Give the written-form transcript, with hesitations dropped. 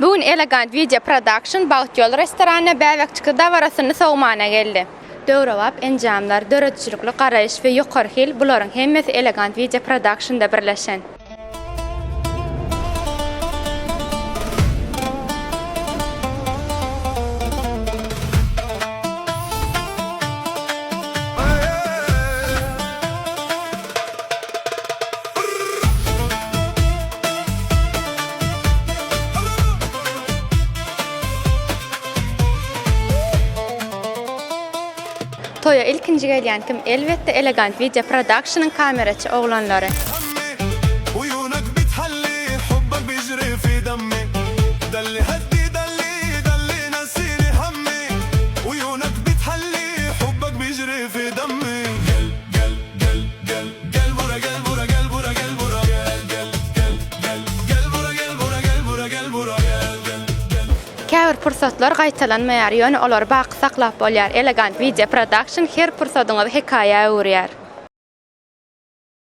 Bu gün Elegant Video Production Bagt Ýol restoranyna bäbekçikli dabarasyny sowmana geldi. Döwrebap enjamlar, döredijilikli garaýyş we ýokary hil, bularyň hemmesi Elegant Video Production-da birleşen. Toýa ilkinji gelýän kim? Elbetde Elegant Video Production-yň kameraçy oglanlary. Käbir pursatlar gaýtalanmaýar, ýöne olary baky saklap bolýar. Elegant Video Production her pursadyňyzy hekaýa öwürýär.